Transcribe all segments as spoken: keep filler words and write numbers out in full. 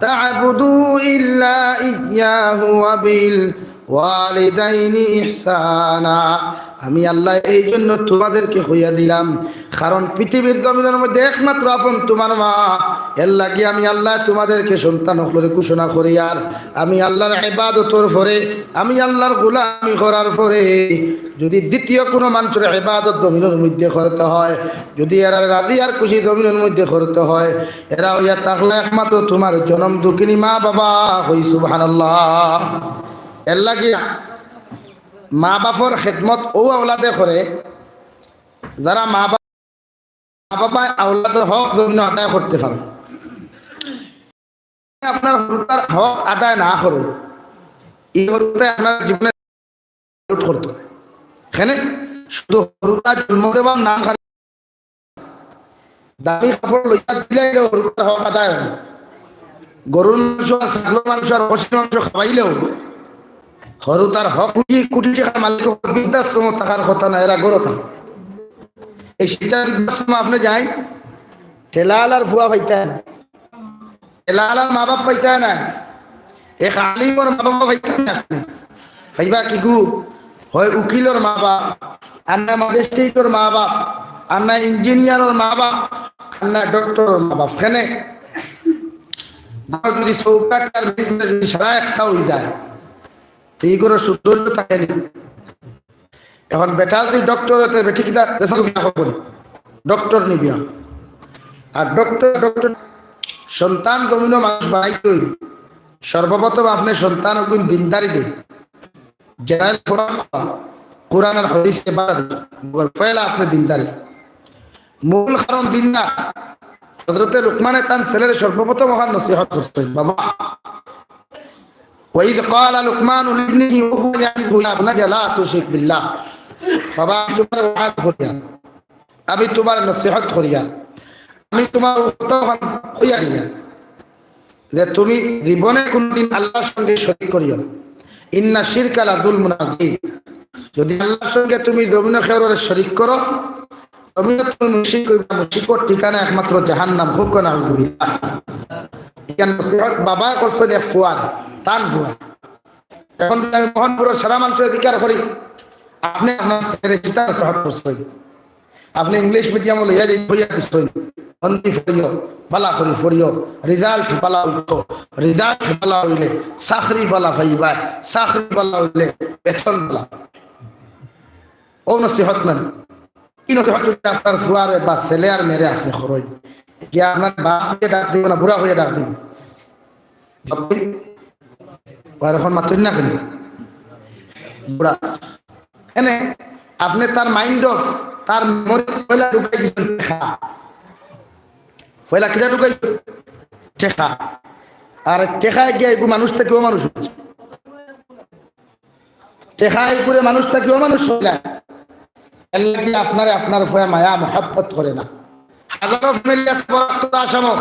তা'বুদু ইল্লা ইয়াহু ওয়া বিল ওয়ালিদাইনি ইহসানা। আমি আল্লাহ এই জন্য তোমাদেরকে কইয়া দিলাম, কারণ পৃথিবীর জমিনের মধ্যে একমাত্র আপন তোমার মা। এর লাগি আমি আল্লাহ তোমাদেরকে সন্তান অকলরে ঘোষণা করিয়ার, আমি আল্লাহর ইবাদতর পরে আমি আল্লাহর গোলামি করার পরে যদি দ্বিতীয় কোনো মানুষর ইবাদত জমিনের মধ্যে করতে হয়, যদি এরারে রাজি আর খুশি জমিনের মধ্যে করতে হয়, এরা অইয়া থাকলা একমাত্র তোমার জনম দুঃখিনী মা বাবা। কই সুবহানাল্লাহ। এর লাগি মা বাপর খেদমত অউ আওলাদে করে, যারা মা বাপ, মা বাবায় আওলাদর হক জমিনো আদায় করতে পারে। আপনার হরুতার হক আদায় না করে, ই হরুতায় আপনার জীবনে করতো না। এখানে শুধু হরুতা জন্ম দেওয়ার নাম খালি দামি কাপড় লইয়া দিলে হরুতার হক আদায় হয়। গরুর মাংস আর ছাগলর মাংস আর খাসির মাংস খাওয়াইলেও হরুতার হক কোটি কোটি টাকার মালিক অকল বৃদ্ধাশ্রম থাকার কথা না, এরা গরু থাকে। এই শিক্ষা বৃদ্ধাশ্রম আপনি যাই, ঠেলাআলার ফুয়া পাইতা না, ঠেলাআলার মা বাপ পাইতা না, এক আলিমর মা বাবা পাইতা না আপনি। পাইবা কি গু? হয় উকিলর মা বাপ, আর না ম্যাজিস্ট্রেটর মা বাপ, আর না ইঞ্জিনিয়ারর মা বাপ, আর না ডক্টরর মা বাপ। কেনে? ঘর যদি চৌকাঠ আর ভিতরে যদি সারা একটা হয়ে যায়, তো এই ঘরর সৌন্দর্য থাকে না। এখন বেটা যদি ডক্টর অইতে, বেটি কিতা দেশে বিয়া করবো না, ডক্টর নি বিয়া। আর ডক্টর, ডক্টর সন্তান জমিনো মানুষ বানাইতে হইলে সর্বপ্রথম আপনি সন্তান অগুন দিনদারি দে, জেনারেল কোরআন, কোরআন আর হাদিসে বাধা দে, মগর পয়লা আপনি দিনদারি। মূল কারণ দিনদার। হযরতে লুকমানে তান ছেলেরে সর্বপ্রথম অখান নসিহত করছইন, বাবা। وإذ قال لقمان لابنه وهو يعظه يا بني لا تشرك بالله। বাবা, আমি তোমার ওয়াজ করিয়ার, আমি তোমার নসিহত করিয়ার, আমি তোমার অখান কইয়া দিয়ার যে তুমি জীবনে কোনদিন আল্লাহর সঙ্গে শরিক করিও না। ইন্না শিরকা লা যুলমুন আযীম। যদি আল্লাহর সঙ্গে তুমি জমিনো কেউরে শরিক করো, তুমিও তুমি মুশরিক অইবা, মুশরিকর ঠিকানা একমাত্র জাহান্নাম। কউক্কা নাউযুবিল্লাহ। ইখান নসিহত বাবায় করছইন এক ফুয়ারে, তান ফুয়া। এখন যদি আমি মোহনপুরর সারা মানষর অধিকার করি, আপনি আপনার ছেলেরে কিতা নসিহত করছইন? আপনি ইংলিশ মিডিয়ামো লইয়া যাই, কইয়া দিছইন, মন দি পড়িও, বালা করি পড়িও, রেজাল্ট বালা অইতো, রেজাল্ট বালা অইলে চাকরি বালা পাইবায়, চাকরি বালা অইলে বেতন বালা। অউ নসিহত নানি? ই নসিহত যদি আপনার ফুয়ারে বা ছেলে আর মেয়েরে আপনি করইন, গিয়া আপনার বাপ অইয়া ডাক দিবো না, বুড়া অইয়া ডাক দিবো? আর এখন মাতইন না কেনে? বুড়া। এনে আপনি তার মাইন্ডো, তার মেমোরিত পয়লা ঢুকাই দিছইন টেকা। পয়লা কিতা ঢুকাইছইন? টেকা। আর টেকায় গিয়া এগু মানুষ থাকিও মানুষ অইছে। টেকায় করে মানুষ থাকিও মানুষ অইলা। এর লাগি আপনারে আপনার ফুয়ায় মায়া মহব্বত করে না। হাজারো ফ্যামিলি আছে, বড় একটা আসামো।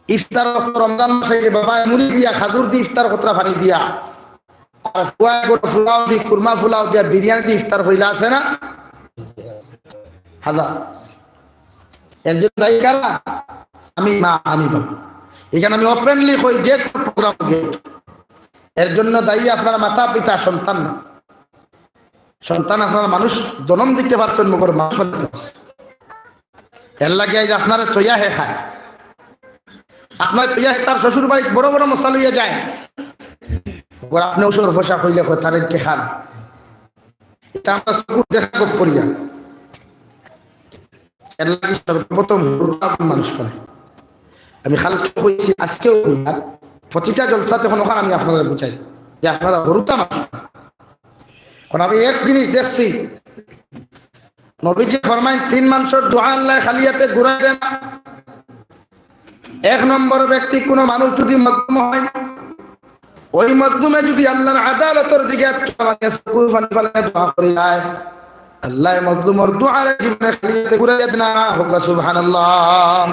ইফতার অক্ত রমজান মাসে যে বাবায় মুড়ি দিয়া, খাজুর দি, ইফতার কতরা পানি দিয়া, আর ফুয়ায় করে ফুলাও দি, কুরমা ফুলাও দিয়া, বিরিয়ানি দি ইফতার করিলা আছে না? হাজার। এর জন্য দায়ী কারা? আমি মা, আমি বাবা। ইখান আমি ওপেনলি কই, যে কোনো প্রোগ্রাম গিয়া, এর জন্য দায়ী আপনার মাতা পিতা, সন্তান না। সন্তান আপনার মানুষ জনম দিতে পারছইন, মগর মানুষ বানাইতে পারছইন। এর লাগি আইজ আপনারে থইয়া হে খায়, আপনারে থইয়া হে তার শ্বশুর বাড়িত বড় বড় মশা লইয়া যায়। মগর আপনে অসুর ভাষা কইলে কয়, "তারে টেকা না।" ইটা আমরা চকুর দেখা গপ করিয়া। এর লাগি সর্বপ্রথম হুরুতা মানুষ করে। আমি কালকে কইছি, আজকেও কই, আর প্রতিটা জলসাতে কোনো কারণ আমি আপনারে বুঝাই যে আপনারা হুরুতা মানুষ। কারণ আমি এক জিনিস দেখছি, নবীজি ফরমাইন, তিন মানষর দোয়া আল্লায় খালি আতে ঘুরাই দেয় না। এক নম্বর ব্যক্তি, কোনো মানুষ যদি মজলুম হয়, ওই মজলুমে যদি আল্লাহর আদালতর দিকে একটু আমাকে চকুর পানি ফালাইয়া দোয়া করি যায়, আল্লায় মজলুমর দোয়ারে জীবনে খালি আতে ঘুরাই দেয় না। কউক্কা সুবহানাল্লাহ।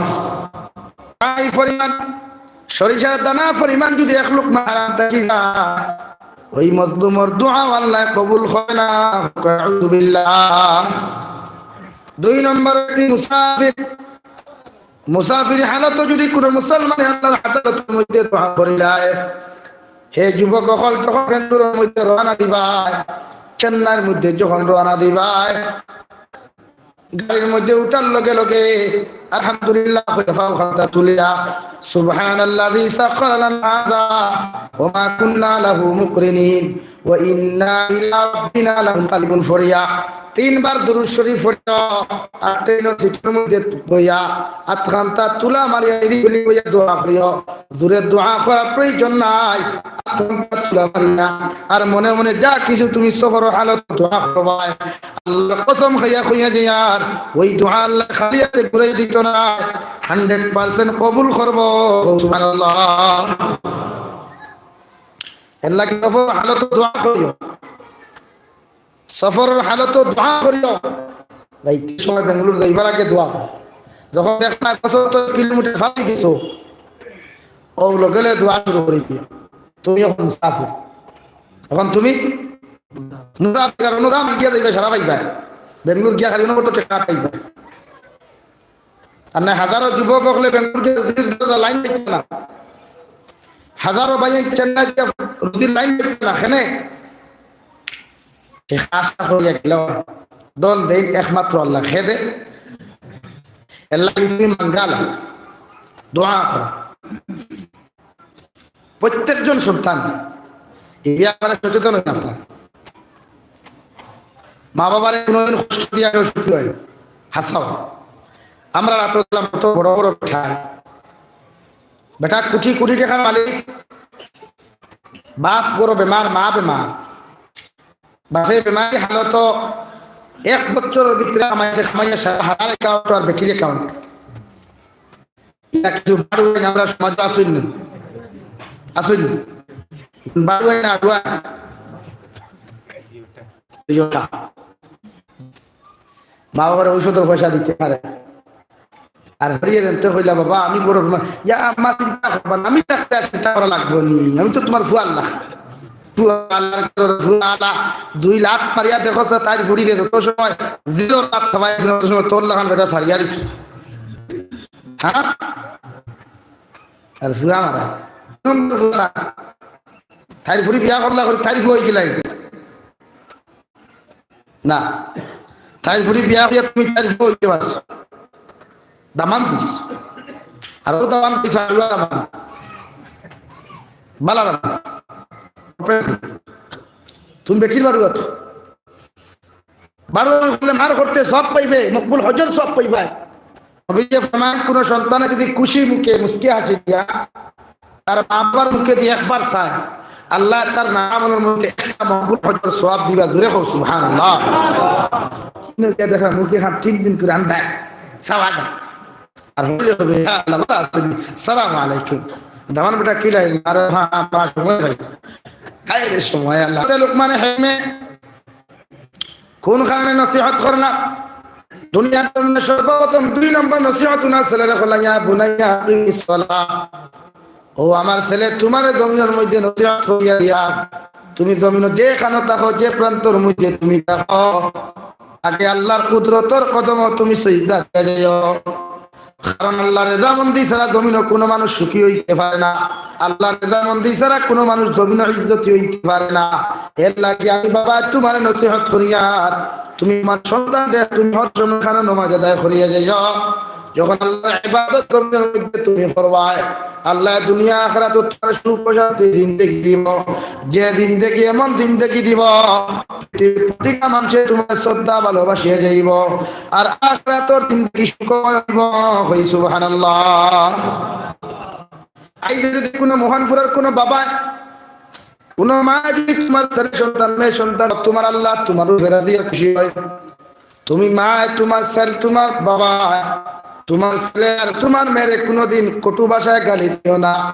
এই পরিমাণ, সরিষার দানা পরিমাণ যদি এক লোকমা হারাম থাকি যায়, ওই মজলুমর দোয়া আল্লায় কবুল করে না। কউক্কা আউযুবিল্লাহ। দুই নম্বর ব্যক্তি মুসাফির, মুসাফির হালতো যুদি কুনু মুসলমানে আল্লার আদালতর মধ্যে দোয়া করিলায়, হে যুবক অকল, যখন বেঙ্গালুরুর মধ্যে রওয়ানা দিবায়, চেন্নাইর মধ্যে যখন রওয়ানা দিবায়, গাড়ির মধ্যে উঠার লগে লগে আলহামদুলিল্লাহ কইয়া পাও খান্তা তুলিয়া, সুবহানাল্লাযী সাখখারা লানা হাযা ওয়া মা কুন্না লাহু মুকরিনিন ওয়া ইন্না ইলা রাব্বিনা লামুনকালিবুন পড়িয়া, তিনবার দুরূদ শরীফ পড়িয়া, আর ট্রেনর সিটর মধ্যে বইয়া, আত খান্তা তুলা মারিয়া নিরিবিলি বইয়া দোয়া করিও। জোরে দোয়া করার প্রয়োজন নাই। আত খান্তা তুলা মারিয়া, আর মনে মনে যা কিছু তুমি সফরর হালত দোয়া করবায়, আল্লার কসম খাইয়া কইয়া যাইয়ার, ওই দোয়া আল্লায় খালি আতে ঘুরাই দিতো নায়, hundred percent কবুল করবো। সুবহানাল্লাহ। এরলাগি সফরর হালতো দোয়া করিও, সফরর হালতো দোয়া করিও। যাইতে সময় বেঙ্গালুরু যাইবার আগে দোয়া। যখন দেখবায় পঁচাত্তর কিলোমিটার ফালাই দিছো, অউ লগে লগে দোয়া শুরু করি দিও। তুমি অখন মুসাফির, অখন তুমি মুসাফির, আর অনুদান গিয়া যাইবায়, সারা পাইবায়। বেঙ্গালুরু গিয়া খালি অনুমত টেকা পাইবায়। আর না, হাজারো যুবক অকলে বেঙ্গালুরু গিয়া রুজির লাইন দেখছে না, হাজারো ভাই চেন্নাই গিয়া রুজির লাইন দেখছে না। কেনে? হে আশা করিয়া গেল, ধন দেইন একমাত্র আল্লায়, কে দে? এরলাগি তুমি মাঙ্গালা, দোয়া করো। প্রত্যেকজন সন্তান এই ব্যাপারে সচেতন অইন আপনারা। মা বাবারে কোনোদিন কষ্ট দিয়া কেউ সুখী অয় না। হাছাউ। আমরা রাতো দেখলাম কত বড় বড় বেটা, বেটা কোটি কোটি টেকার মালিক, বাপ বড় বেমার, মা বেমার, বাপে বেমারি হালতো এক বছরর ভিতরে কামাইছে, কামাইয়া সারা হারার account আর বেটির account। ইটা কিছু বাড়ুয়াইন আমরার সমাজো আছইন নি? আছইন নি? বাড়ুয়াইন না আড়ুয়াইন? দুইওটা। মা বাবারে ঔষধর পয়সা দিতে পারে। আর হরিয়ে দেন তো কইলা, "বাবা, আমি বড় বেমার।" "ইয়া আম্মা, চিন্তা করবা না, আমি থাকতে আর চিন্তা করা লাগবো নি, আমি তো তুমার ফুয়া আল্লাহ।" ফুয়া আল্লাহ, ফুয়া আল্লাহ, দুই লাত মারিয়া দেখো সে তাইর ফুড়িরে যত সময় জেলর ভাত খাওয়াইছে, তত সময় তোর লাখান বেটা ছাড়িয়া দিত। হ্যাঁ? আর ফুয়া মারা। তাইর ফুড়ি বিয়া করলা করি, তাইর ফুয়া অইগেলাই। না, তাইর ফুড়ি বিয়া করিয়া তুমি তাইর ফুয়া অইতে পারছো। দামান দিস। আর ও দামান দিস, আর ও দামান। বালা দামান। তুমি বেটির বাড়ি আছো। বারো করলে মার করতে সওয়াব পাইবে, মকবুল হজর সওয়াব পাইবে। নবীজি ফরমায়, কোনো সন্তানে যদি খুশি মুখে মুস্কি হাসি দিয়া তার মা বাবার মুখে দিয়ে একবার চায়, আল্লায় তার নানা আমলর মধ্যে একটা মকবুল হজর সওয়াব দিবা। জোরে কও সুবহানাল্লাহ। কিন্তু কে দেখা মুখে খান তিন দিন করে আন্দায় চাওয়া যায়। আর হইলে হবে, "ইয়া আল্লাহ, ভালা আছইন নি? সালাম আলাইকুম।" দামান বেটা কিলাই, আরে হ্যাঁ, আমার সময় ভাই। হায় রে সময় আল্লাহ। লোকমানে হেকমে কোন কারণে নসিহত করলা? দুনিয়ার জন্য সর্বপ্রথম দুই নম্বর নসিহত উনার ছেলেরে করলা, "ইয়া বুনাইয়া আকিমিস সালাহ।" ও আমার ছেলে, তুমারে জমিনর মধ্যে নসিহত করিয়া দিয়া, তুমি জমিনো যেখানো থাকো, যে প্রান্তর মধ্যে তুমি থাকো, আগে আল্লাহর কুদরতর কদমো তুমি সিজদা দিয়া যাইও। কারণ আল্লাহর রেজামন্দি ছাড়া জমিনো কোনো মানুষ সুখী অইতে পারে না, আল্লাহর রেজামন্দি ছাড়া কোনো মানুষ জমিনো ইজ্জতি অইতে পারে না। এরলাগি আমি বাবা তুমারে নসিহত করিয়ার, তুমি তুমার সন্তানরে তুমি হর সময় খানো নমাজ আদায় করিয়া যাইও। যখন আল্লাহর ইবাদত জমিনর মধ্যে তুমি করবায়, আল্লায় দুনিয়া আখিরাতো তুমার সুখ শান্তি জিন্দেগি দিবো। যে জিন্দেগি, এমন জিন্দেগি দিবো, পৃথিবীর প্রতিটা মানুষে তুমার শ্রদ্ধা ভালোবাসিয়া যাইবো। আর আখিরাতর জিন্দেগি সুখময় অইবো। কই সুবহানাল্লাহ। আইজ যদি কোনো মোহনপুরর কোনো বাবায়, কোনো মায় যদি তুমার ছেলে সন্তান, মেয়ে সন্তান, তুমার আল্লাহ তুমার উপরে রাজি আর খুশি অয়, তুমি মায়, তুমার ছেলে, তুমার বাবায়, তুমার ছেলে আর তুমার মেয়েরে কোনোদিন কটু ভাষায় গালি দিও না।